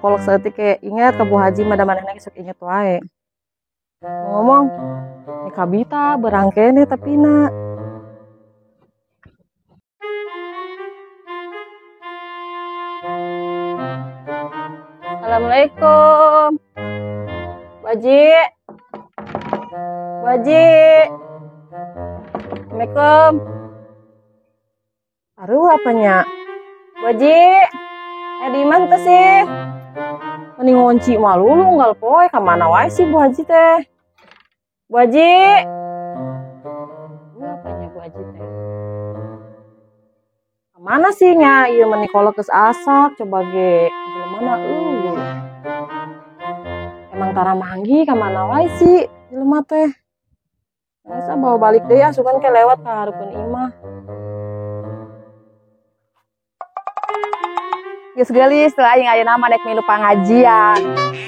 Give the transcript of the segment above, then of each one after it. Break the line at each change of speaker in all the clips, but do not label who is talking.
Kolek saeutik ke ingat ka Bu Haji mah da manehna ge sok inget wae. Ngomong ni kabita berang keneh tapi na. Assalamualaikum. Bu Haji. Bu Haji. Assalamualaikum. Aduh apanya? Bu Haji. Di mana teh sih? Mending ngunci malu lu unggal poe ka mana wae sih Bu Haji teh? Bu Haji. Aduh apanya Bu Haji teh? Mana sih nya? Ieu meni kolot geus asak coba ge. Jelema mana eueuh. Emang tara manggi ka mana wae sih jelema teh? Masa bawa balik deui asukan ke lewat ka hareupeun imah.
Geus geulis teu aing ayeuna mah dek milu pangajian.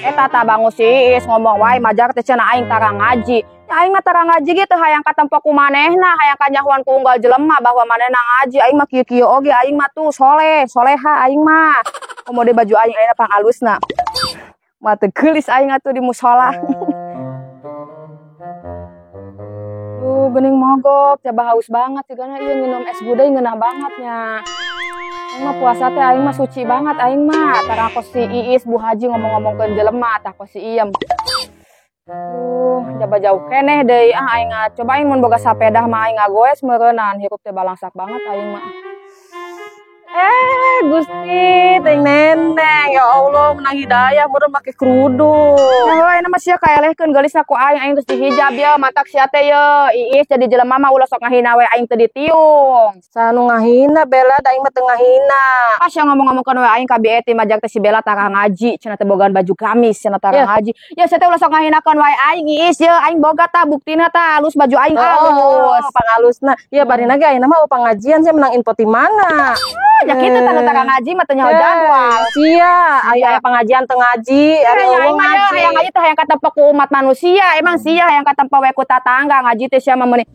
Eta tah bangun si Iis ngomong wae majar teh cenah aing tara ngaji. Ya aing mah tara ngaji ge teu hayang katempo ku manehna, hayang kanyahoan ku unggal jelema bahwa manehna ngaji. Aing mah kieu-kieu oge aing mah tuh soleh, soleha aing mah. Komo deui baju aing ayeuna pangalusna. Mah teu geulis aing atuh di musola. Geuning mogok, coba haus banget sigana ieu minum es gudeg ngeunah banget nya. Aing mah puasa teh aing mah suci banget aing mah. Tara kos si Iis Bu Haji ngomong-ngomongkeun jelema tah kos si Iem. Jaba jauh keneh deui ah aing coba aing mun boga sapedah mah aing ngagoes meureunnan hirup teh balangsak banget aing mah.
Gusti teh neneng ya Allah menang hidayah meureun make kerudung.
Heuh ayeuna mah sia kaelehkeun geulisna ku aing, aing geus dihijab ye matak sia teh ye Iis jadi jelema mah ulah sok ngahina we aing teu ditiung.
Sanu ngahina Bella da aing mah teu ngahina.
Ah sia ngomong-ngomongkeun we aing ka Bi Eti majak teh si Bella tara ngaji cenah teh bogaan baju gamis cenah tara ngaji. Ya sia teh ulah sok ngahinakeun wae aing Iis ye aing boga tah buktina tah alus baju aing alus.
Oh, pangalusna. Ieu barina ge ayeuna mah pangajian sia menang info ti mana?
Ya kitu tah nu tara ngaji mah teu nyaho jadwal.
Sia, aya pengajian teu ngaji, ari
eueuh ngaji. Hayang ngaji teh hayang katempo ku umat manusia, emang sia hayang katempo we ku tatangga ngaji teh sia mah meuni.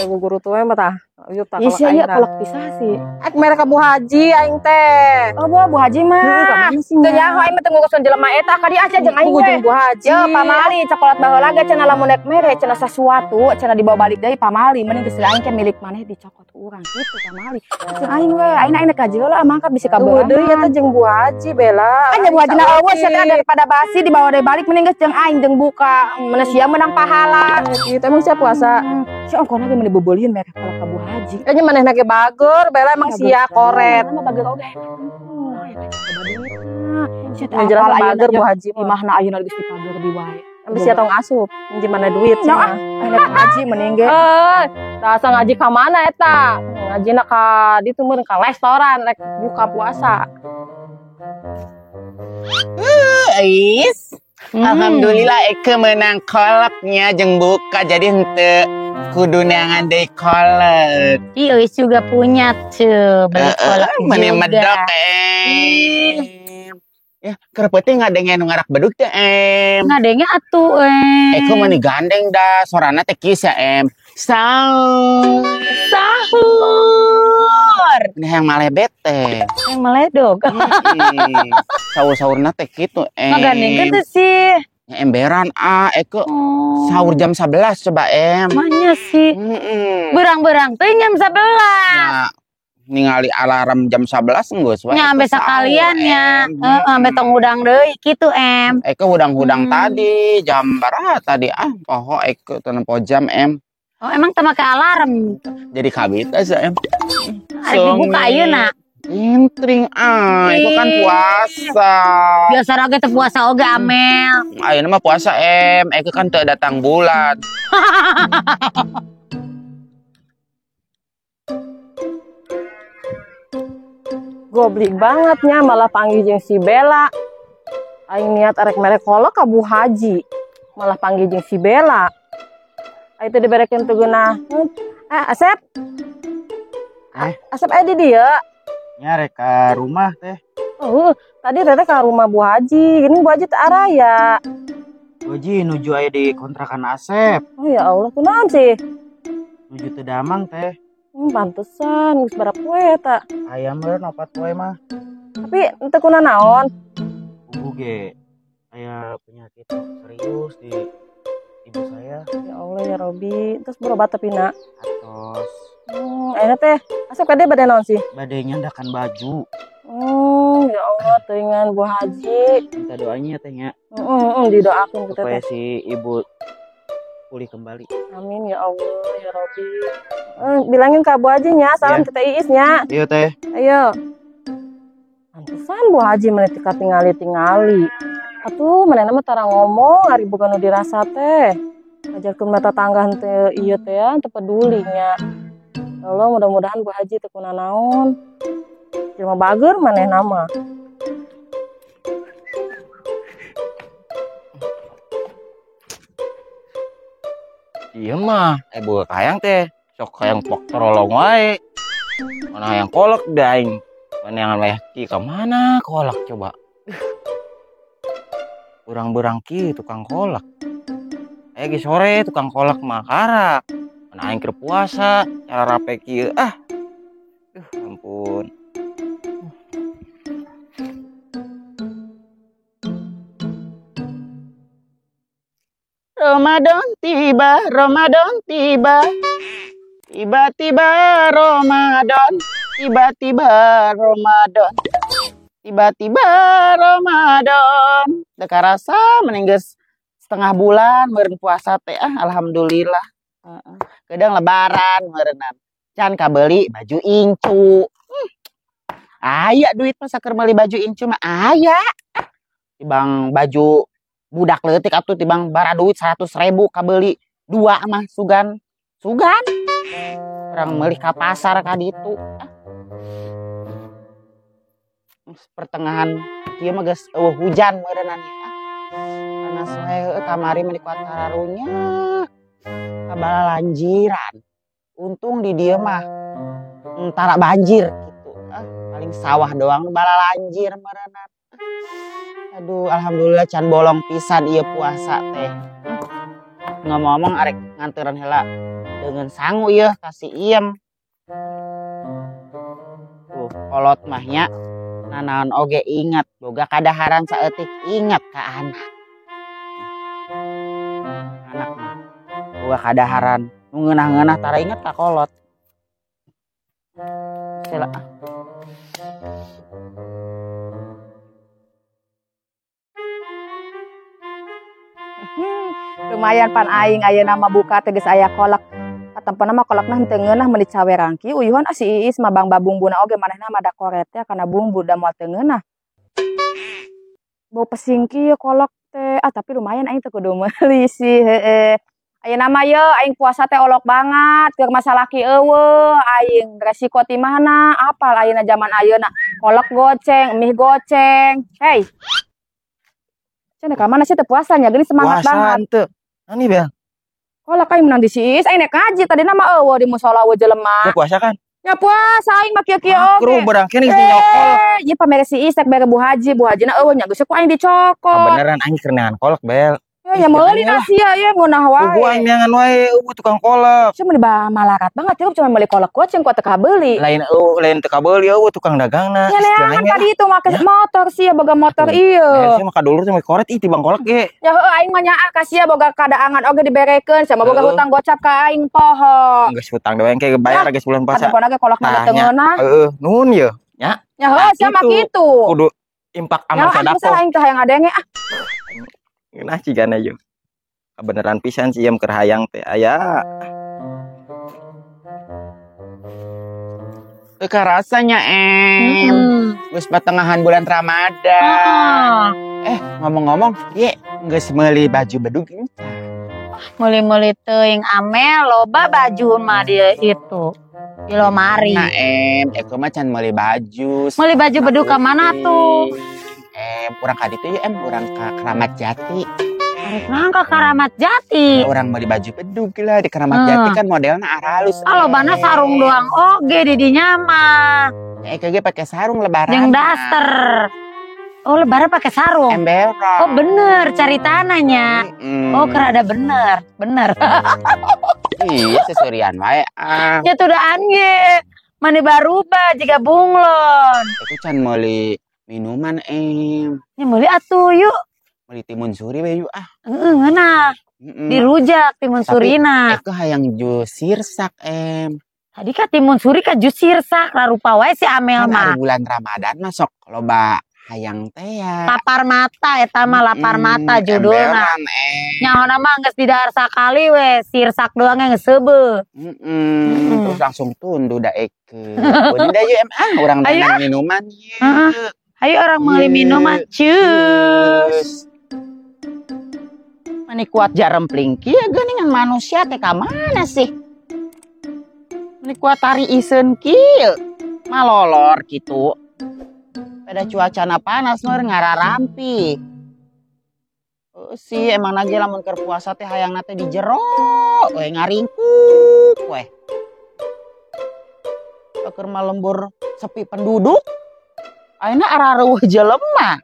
Guru tuh mah tah. Ieu tah
Ih, sia ieu kolak pisah sih.
Ek mere ka Bu Haji aing teh.
Oh, Bu Haji mah. Teu nyaho aing mah teu ngurusan jelema eta ka dieu sia jeung aing we.
Jeung Bu Haji.
Ye pamali cokolat baheula ge cenah lamun rek mere cenah sasuatu cenah dibawa balik deui pamali mending geus aing ke milik maneh dicokot urang kitu pamali. Geus aing we, aing aing ka heula mangkat bisi kabeurang.
Deui eta jeung Bu Haji Bella.
Kan Bu Haji na eueuh sia teh daripada basi dibawa deui balik mending geus jeung aing jeung buka. Mun sia menang pahala.
Kitu emang sia puasa.
Sia ongkohna ge meuni bobolian mere kolak ka Bu Haji.
Kayaknya manehna ge bager, Bella emang sia koret.
Mah bager oge. Oh, ya coba duitna. Sia teh
jelas bager Bu Haji mah.
Imahna ayeuna geus dipager di wae.
Ambil sia tong asup, minjem mana duit
cenah. Ayeuna ngaji mending ge.
Rasa ngaji ka mana eta? Ngajina ka ditu meureun ka restoran rek buka puasa.
Is. Alhamdulillah Eke menang kolaknya jeung buka jadi henteu kudu neangan deui kolak.
Ih, Euis juga punya tuh beli kolak
meni
juga.
Medok Ya, keur peuting ngadenge nu ngarak bedug teh em.
Ngadenge atuh em.
Eke meni gandeng da sorana teh kieu sia em. Sahur.
Sahur.
Ini yang malebet teh.
Yang meledog.
Sahur-sahurna teh kitu em.
Ngagandengkeun teh sih.
Ya, emberan ah Eke sahur jam 11 coba em.
Manya sih. Berang-berang teh jam 11.
Nah, ningali alarm jam 11 geus wae.
Nya ambe sakalian nya. Heeh, ambe tong hudang deui kitu em.
Eke hudang-hudang tadi jam baraha tadi ah poho Eke teu nempo jam em.
Oh, emang teu make alarm.
Jadi kabita sih em.
Arek dibuka ayeuna.
Intring ah, itu kan puasa.
Biasa oge teu puasa oge Amel.
Ayeuna mah puasa em, Eke kan teu datang bulan.
Goblik bangetnya malah panggil jeung si Bella. Aing niat arek mere kolak ka Bu Haji, malah panggil jeung si Bella. Aing teh diberekeun teu geunah. Asep. Asep aya di dieu.
Nya rek ka rumah teh.
Tadi rere ka rumah Bu Haji. Gini Bu Haji teu araya.
Bu Haji nuju aya di kontrakan Asep.
Oh ya Allah, kunaon sih?
Nuju teu damang teh.
Pantesan geus berapa poe eta?
Aya meureun 4 poe mah.
Tapi henteu kuna naon?
Ibu ge aya penyakit serius di ibu saya.
Ya Allah ya Robi, terus berobat tapi nak.
Atos.
Ayeuna teh asup ka dieu bade naon sih?
Bade nyandakan baju.
Ya Allah, teuingan Bu Haji.
Minta doanya teh nya.
Heeh, didoakeun kita
supaya
teh.
Si ibu pulih kembali.
Amin ya Allah ya Robi. Bilangin ke Bu Haji nya, salam
Ya.
kita Iis nya.
Iya teh.
Ayo. Pantesan Bu Haji meni tika tingali-tingali. Atuh manehna mah tara ngomong ari boga nu dirasa teh. Ajarkeun mata tetangga henteu ieu teh ya, teu peduli nya. Ya Allah, mudah-mudahan Bu Haji teu kunanaon. Jelema bager manehna mah.
Iya mah, boga kahayang teh, sok hayang pok terolong wae. Mana hayang kolak da aing. Mana yang wayah ki ka mana kolak coba. Urang-berang ki tukang kolak. Aya ge sore tukang kolak mah karak. Mana aing keur puasa, cara rape kieu ah. Duh, ampun.
Ramadan tiba, Ramadan tiba. Tiba-tiba Ramadan, tiba-tiba Ramadan. Tiba-tiba Ramadan. Teu karasa mending geus setengah bulan meureun puasa teh ah alhamdulillah. Heeh. Kadang lebaran meureunnan. Can kabeuli baju incu. Aya duit mah saker meuli baju incu mah aya. Tibang baju budak leutik atuh tibang bara duit 100.000 kabeuli dua mah sugan. Sugan. Urang meuli ka pasar ka ditu. Ah. Pertengahan kieu mah geus eueuh hujan meureunnan ya. Ah. Panas wae heueuh kamari mah dikuat kararunya. Kabala lanjiran. Untung di dieu mah tara banjir gitu. Ah, paling sawah doang bala lanjir meureunnan. Aduh, alhamdulillah can bolong pisan ieu puasa teh. Ngomong-ngomong arek nganteran heula dengan sangu ieu ka si Iem. Tuh, kolot mah nya. Nanaon oge ingat, boga kadaharan saeutik ingat ka anak. Anak mah boga kadaharan nu ngeunah-ngeunah tara ingat ka kolot. Sela.
Lumayan pan aing ayeuna mah buka teh geus aya kolak. Katempona mah kolakna henteu ngeunah meuli cawerang kieu uyuhan ah si Iis mah bang babumbuna oge manehna mah da koret teh kana bumbu da moal teu ngeunah. Bau pesing kieu kolak teh. Ah tapi lumayan aing teu kudu meuli sih heeh. Ayeuna mah ye aing puasa teh olok banget keur masalah ki eueuh aing resiko ti mana apal ayeuna zaman ayeuna kolak goceng mie goceng. Hey. Cenah ka mana sih teh puasanya geuning semangat
Puasa
banget.
henteu. Ani Bel.
Kolak aing menang di si Iis aing nek ngaji tadina mah eueuh di musala eueuh jelema.
Ya puasa kan?
Ya puasa aing mah kieu-kieu oge.
Kru berang kene geus nyokol.
Ieu pamere si Iis rek bere Bu Haji, Bu Hajina eueuh nya geus ku aing dicokot.
Beneran aing keur neangan kolak Bel.
Ya, ya meuli
Jangan lah.
sia ya ngeunah wae.
Puguh aing neangan wae eueuh tukang kolak.
Cuma di malarat banget ya cuma meuli kolak goceng ku teu kabeuli.
Lain eueuh lain teu kabeuli eueuh tukang dagangna.
Ya neangan tadi itu make
Ya.
motor sia boga motor
Tuh.
ieu.
Nah, sia mah kadulur teh make koret ih tibang kolak ge.
Ya heueuh aing mah nyaah ka sia boga kadaangan oge diberekeun sama boga
Heeh.
hutang gocap ka aing poho.
Geus hutang deui engke bayar geus bulan puasa.
Katempona ge kolakna
Tah,
teu
nya.
ngeunah.
Heeh, nuhun ye. Nya.
Ya heueuh
Nah,
sia mah
gitu.
kitu.
Kudu impak
Ya
amal
aing
sedekah.
geus aing teh hayang ngadenge ah.
Ngeunah cigana ye. Kabeneran pisan si Iem keur hayang teh aya.
Teu karasanya em. Geus pertengahan bulan Ramadan. Ngomong-ngomong, ye geus meuli baju bedug
Meuli-meuli teuing amel loba baju mah di itu. Di lomari.
Nah, em, eko mah can meuli baju.
Meuli baju bedug ka mana tuh?
Urang ka ditu ya, em, urang ka Keramat Jati.
Arek naon ka Keramat Jati?
Urang meuli baju bedug lah di Keramat Jati kan modelna aralus.
Ah, lobana sarung doang oge di dinya mah.
Ya, eke ge pake sarung lebaran.
Jeung daster. Oh, lebaran pakai sarung.
Emberan.
Oh, bener cari tanahnya. Oh, kerada bener, bener.
Iya, sesurian wae ah.
Ya tudaan ge. Mane baruba jiga bunglon.
Aku can meuli Minuman em.
Nya meuli atuh yuk.
Meuli timun suri we yuk ah.
Heeh, ngeunah. Dirujak timun surina.
Eke hayang jus sirsak em.
Tadi ka timun suri ka jus sirsak larupa wae si Amel mah.
Kan bulan Ramadan mah sok loba hayang teh ya.
Lapar mata eta mah lapar mata judulna. Nyahona mah geus didahar sakali we sirsak doang geus seubeuh.
Terus langsung tunduh da eke. Beun da yeuh em ah urang dagang minuman yeuh.
Ayo orang meuli minuman. Cus.
Mani kuat jarempling kieu geuningan manusia teh ka mana sih? Mani kuat tari iseun kieu. Malolor kitu. Pada cuacana panas nur ngararampi. Sih emang lagi lamun keur puasa teh hayangna teh di jero we ngaringkuk we. Keur malembur sepi penduduk. Ayeuna arareuweuh jelema.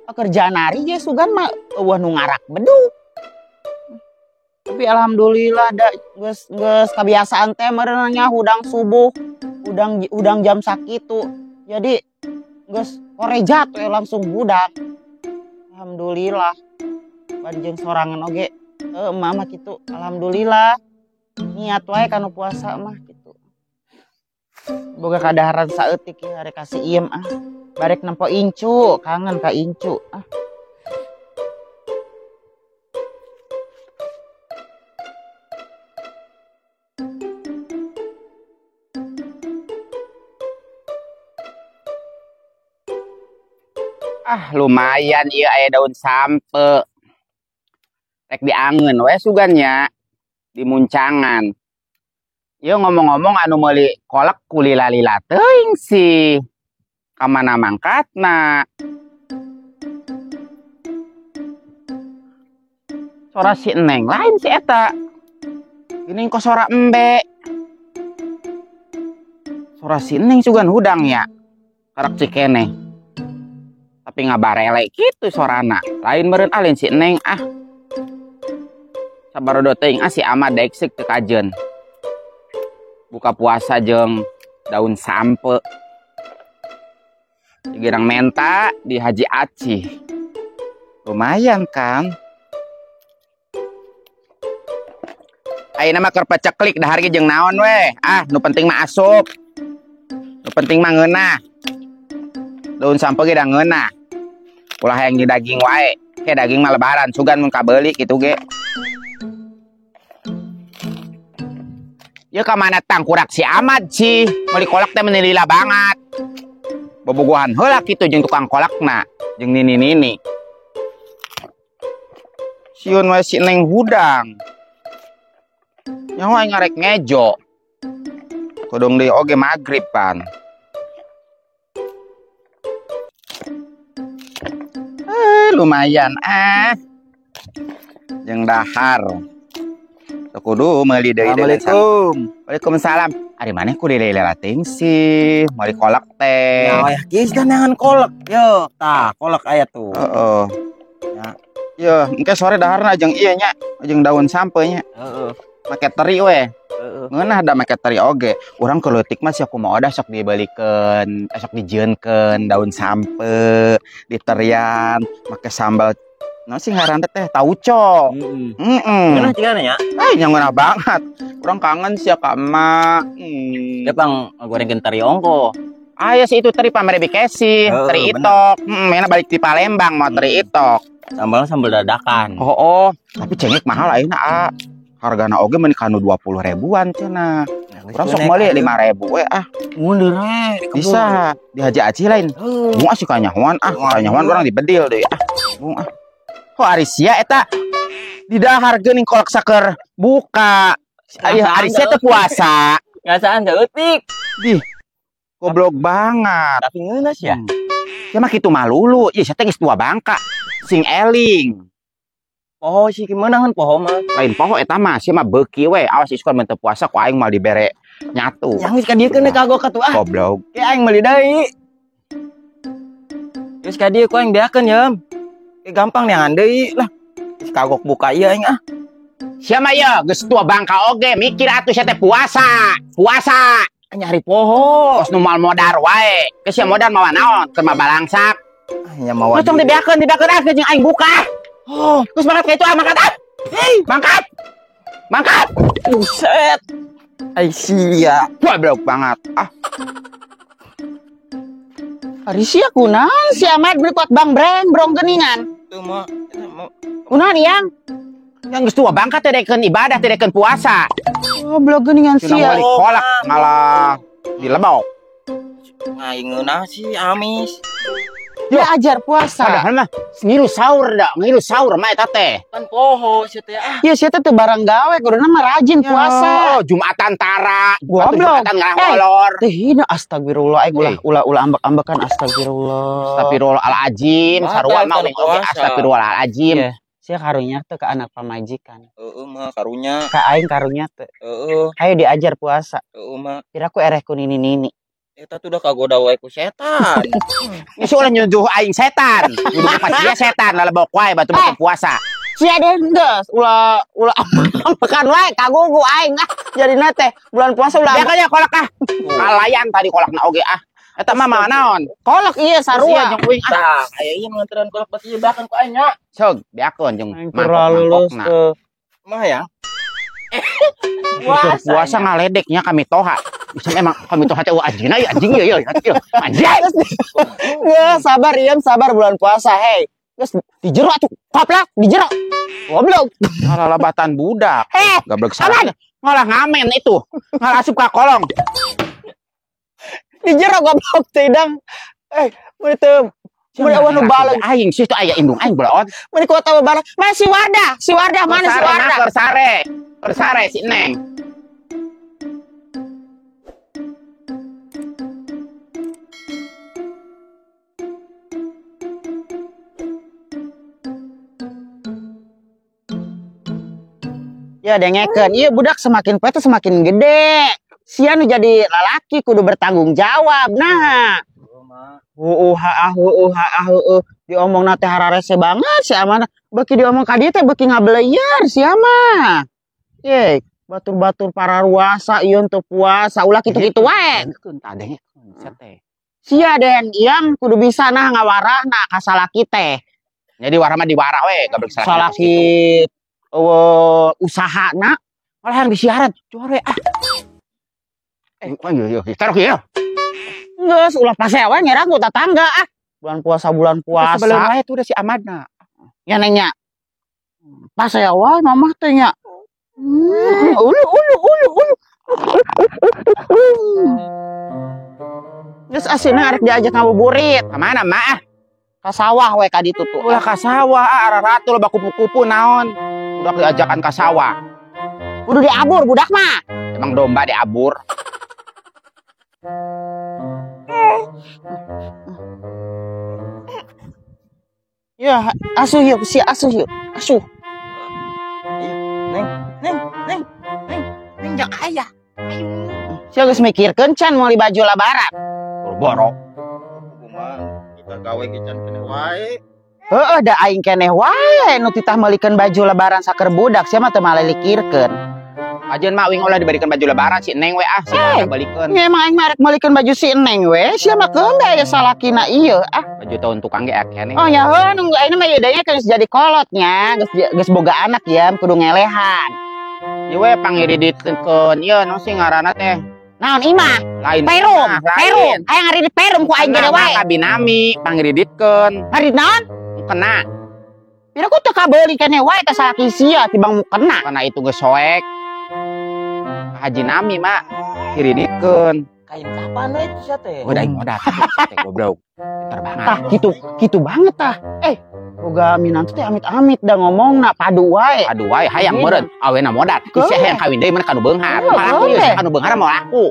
Kerjaan ari ge sugan mah eueuh nu ngarak beduk. Tapi alhamdulillah da geus kebiasaan teh meureun nya hudang subuh, hudang jam sakitu. Jadi geus korejat we langsung hudang. Alhamdulillah. Bari jeung sorangan oge emak mah kitu. Alhamdulillah. Niat wae kanu puasa mah kitu. Boga kadaharan saeutik ieu arek kasih iem ah. Barek nempo incu, kangen ka incu ah. Ah lumayan ieu aya daun sampe. Rek diangeun we sugan nya di muncangan. Ieu ngomong-ngomong anu meuli kolak kulila-lila teuing sih. Kamana mangkatna? Sora si Neng lain si eta. Gini kok sora embe. Sora si Neng sugan hudang ya. Karak cikene. Tapi ngabarele kitu sorana. Lain meureun alin si Neng ah. Sabarodo teuing ah si Ahmad daeksek teu kajeun. Buka puasa jeung daun sampe. Girang menta di Haji Acih. Lumayan kan? Ayeuna mah keur paceklik dahar ge jeung naon we. Ah, nu penting mah asup. Nu penting mah ngeunah. Daun sampe ge da ngeunah. Ulah hayang di daging wae. Ke daging mah lebaran sugan mun kabeuli kitu ge. Ieu ka mana tangkurak si Ahmad sih. Meuli kolak teh meuni lila banget. Bobogohan heula kitu jeung tukang kolakna, jeung nini-nini. Sieun we si Neng hudang. Nyaho aing ngarek ngejo. Kodong deui oge magrib pan. Lumayan ah. Jeung dahar. Teu kudu meuli deui.
Assalamualaikum.
Waalaikumsalam. Ari maneh ku lila-lila teuing sih, meuli kolak teh.
Ya geus danangan kolak. Yo, tah kolak aya tuh.
Heeh.
Ya.
Yo, engke sore daharna jeung ieu nya, jeung daun sampe nya.
Heeh.
Make teri we.
Heeh.
Ngeunah da make teri oge. Urang keur leutik mah sia kumaha da sok dibalikeun, sok dijieunkeun daun sampe, diterian, make sambal. Nah sih ngaran teh tauco.
Heeh. Ngeunah cigana nya?
Nya ngeunah banget. Urang kangen sia ka emak.
Dia pang gorengkeun teri ongko.
Aya sih itu teri pamere bikesi, teri itok. Heeh, balik di Palembang mau teri itok.
Sambal sambal dadakan.
Oh, tapi cengek mahal ayeuna a. Hargana oge meuni kanu 20 ribuan cenah. Urang sok meuli 5.000 we ah.
Mundur we.
Bisa di Haji Acih lain. Bung ah si kanyahoan ah, kanyahoan urang dibedil deui ah. Bung ah. Kok ari sia eta di dahar geuning kolak saker buka. Ari sia teh puasa.
Ngasaan saeutik.
Dih. Goblok banget.
Tapi ngeunah sia.
Ya mah kitu malulu. Ieu sia teh geus tua bangka. Sing eling.
Poho sih gimana kan poho mah.
Lain poho eta mah sia mah beuki we. Awas isukan mun teu puasa ku aing moal dibere nyatu.
Yang geus ka dieu keun kagok atuh ah.
Goblok.
Ke aing meuli deui. Geus ka dieu ku aing beakeun yeum. Gampang neangan deui lah. Geus kagok buka ieu aing ah.
Sia mah ye geus tua bangka oge mikir atuh sia teh puasa. Puasa.
Nyari poho. Kos nu moal modar wae. Geus sia modar mawa naon? Keur mah balangsak. Nya mawa. Tong dibeakeun, dibeakeun ah jeung aing buka. Oh, geus mangkat ka itu ah, mangkat ah. Hei, mangkat. Mangkat. Buset. Ai sia. Goblok banget. Ah.
Ari sia kunaon si Ahmad beli kuat bang breng brong geningan.
Teu mah.
Kunaon yang?
Yang geus tua bangkat teh dekeun ibadah teh dekeun puasa.
Goblok geningan sia.
Meuli kolak malah dilebok. Aing ngeunah sih amis.
Dia ajar puasa.
Padahal mah ngilu sahur da, ngilu sahur mah eta teh. Pan poho sia teh ah.
Ya sia teh teu barang gawe kuduna mah rajin puasa.
Oh, Jumatan tara,
goblok.
Jumatan ngalor.
Teh hina astagfirullah aing ulah ulah ulah ambek-ambekan astagfirullah.
Astagfirullahalazim, sarua mah uing oge astagfirullahalazim.
Sia karunya teh ke anak pamajikan.
Heeh mah karunya.
Ka aing karunya teh.
Heeh.
Hayo diajar puasa.
Heeh mah.
Kira ku ereh ku nini-nini.
Eta tuh udah kagoda wae ku setan. Geus ulah nyuduh aing setan. Nyuduh pas dia setan lalebok wae batu batu puasa.
Sia deh geus ulah ulah ambekan wae kagugu aing ah. Jadina teh bulan puasa ulah.
Ya kaya kolak ah. Kalayan tadi kolakna oge ah. Eta mah mah naon?
Kolak iya sarua.
Jeung uing ah. Tah, aya ieu nganteran kolak batu ieu beakeun ku aing nya. Sok, beakeun jeung mangkok-mangkokna. Mah ya. Puasa, puasa ngaledeknya kami toha. Bisa memang kami toha teh anjing ya anjing ya ya anjing.
Ya sabar Ian, sabar bulan puasa hei. Geus di jero atuh koplak di jero. Goblok.
Ngalalabatan budak. Gablek salah. Ngalah ngamen itu. Ngalah asup ka kolong.
Di jero goblok teh dang. Mun teu mun eueuh nu baleg
aing sih teh aya indung aing belaon.
Mun kuat tahu baleg. Mana si Wardah? Si Wardah mana si Wardah?
Keur sare. Keur sare si Neng.
Ya dengekeun, ieu budak semakin poe teh semakin gede. Sia nu jadi lalaki kudu bertanggung jawab nah. Heueuh haah heueuh haah heueuh diomongna teh hararese banget si Amana. Beuki diomong ka dieu teh beuki ngabeleuyeur si mah. Ye, batur-batur pararuasa ieu teu puasa ulah kitu-kitu wae.
Dengekeun tah dengekeun sia teh.
Sia den iang kudu bisa nah ngawarahna ka salaki teh.
Jadi warah mah diwarah we gablek
salaki. Usaha nak
malah yang disiaran juara ah. Yo taruh ya.
Geus ulah pasea we ngerang ku tatangga ah. Bulan puasa
Sebelum wae tuh udah si Ahmadna.
Nya nanya. Pasea wae mamah teh nya. Ulu ulu ulu ulu. Geus asina arek diajak ngabuburit.
Ka mana mah ah?
Ka sawah we ka ditu tuh.
Ulah ka sawah ah araratul loba kupu-kupu naon. Budak diajakan ka sawah.
Kudu diabur budak mah.
Emang domba diabur.
Ya, asuh yuk, si asuh yuk. Asuh.
Ayo, Neng, Neng, Neng, Neng, Neng jangan ayah. Ayo.
Sia geus mikirkeun can meuli baju lebaran.
Boro-boro. Kumaha kita gawe ge can keneh wae.
Heeh, da aing keneh wae nu titah meulikeun baju lebaran saker budak sia mah teu malelikirkeun.
Ajeun mah uing ulah diberikan baju lebaran si Neng we ah, si Neng balikeun.
Nya emang aing mah rek meulikeun baju si Neng we, sia mah keun da aya salakina ieu ah.
Baju tahun tukang ge keneh.
Oh nya heuh nunggu ayeuna mah ieu deui geus jadi kolot nya, geus boga anak ya, kudu ngelehan.
Ieu we pangiriditkeun ieu nu sih ngaranna teh.
Naon imah?
Lain.
Perum, perum. Aya ngaridit perum ku aing gede wae.
Kabinami pangiriditkeun.
Ngaridit naon?
Kena.
Pira ku teu kabeuli keneh wae ka salaki sia tibang mu kena.
Karena itu geus soek. Haji Nami mak kiriditkeun.
Kain kapan we itu sia teh?
Oh, daing modal teh goblok. Pinter banget.
Tah kitu banget tah. Boga minantu teh amit-amit da ngomongna padu wae.
Padu wae hayang meureun awena modal. Isi hayang kawin deui mah kanu beunghar. Malah aku ieu kanu beunghar moal laku.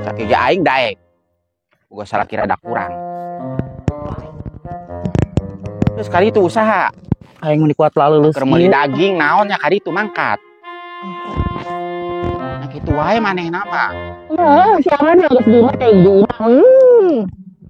Sakieu ge aing daek. Boga salaki rada kurang. Terus kali itu usaha.
Aing mun dikuat laleuleus.
Keur meuli daging naon nya kali itu mangkat. Nah kitu wae manehna mah.
Heeh, siapa geus di imah teh di imah.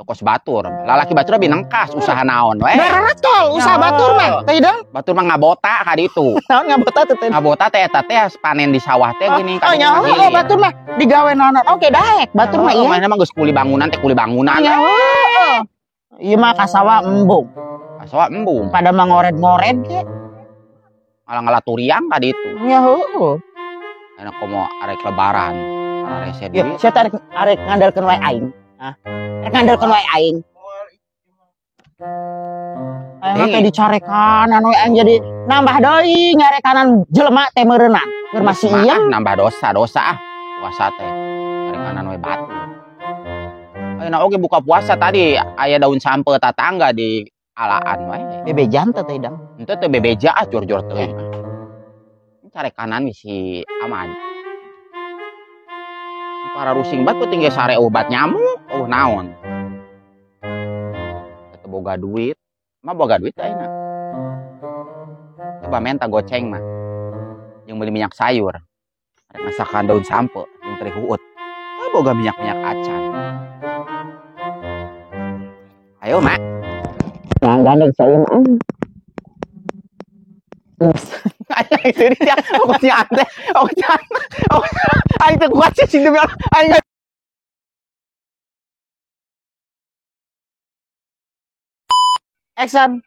Kos batur. Lalaki batur binengkas usaha naon we.
Baratol usaha batur mah. Teh Idang.
Batur mah ngabota ka ditu.
Naon ngabota teh?
Ngabota teh eta teh panen di sawah teh gini.
Oh nya oh batur mah digawe naon. Oke daek batur mah ieu.
Mana mah geus kuli bangunan teh kuli bangunan.
Nya heuh. Ieu mah ka sawah embung.
Ka sawah embung.
Pada mah ngored-ngored ge.
Malah ngalaturiang ka ditu.
Nya heuh.
Enak komo arek lebaran. Arek
duit. Sia teh arek ngandalkeun wae aing. Hah? Rek ngandalkeun wae aing. Aing teh dicarekanan we aing jadi nambah deui nyarekanan jelema teh meureunna. Keur masih ieu
nambah dosa-dosa ah puasa teh. Carekanan we batu. Ayeuna oge buka puasa tadi aya daun sampe tatangga di alaan wae.
Bebejan teh teh Idang.
Henteu teh bebeja ah jor-jor teuing. Carekanan si aman. Para rusing banget penting ge sare obat nyamuk, oh naon. Teu boga duit, mah boga duit ayeuna. Coba menta goceng mah. Jeung beli minyak sayur. Arek masakan daun sampe jeung teri huut. Teu boga minyak-minyak acan. Ayo, Mak.
Nah, gandeng saya mah.
Ayo itu dia, pokoknya aneh, pokoknya aneh, ayo itu kuat sih demi Allah, ayo.
Action.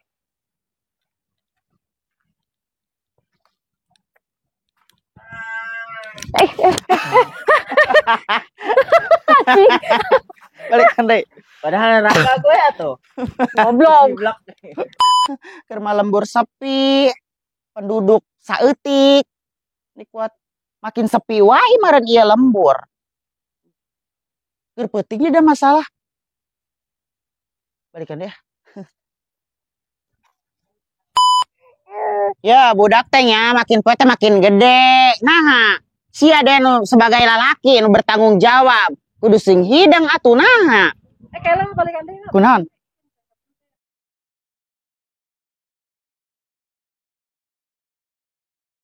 Balikan deh.
Padahal raka gue atuh.
Goblok.
Keur lembur sepi. Penduduk saeutik ini kuat makin sepi wae meureun ieu lembur. Keur peuting ada masalah. Balikan deh. Ya budak teh nya makin poe teh makin gede. Naha, sia deh nu sebagai lalaki nu bertanggung jawab kudu sing hidang atuh naha.
Kelem balikan deui.
Kunaon?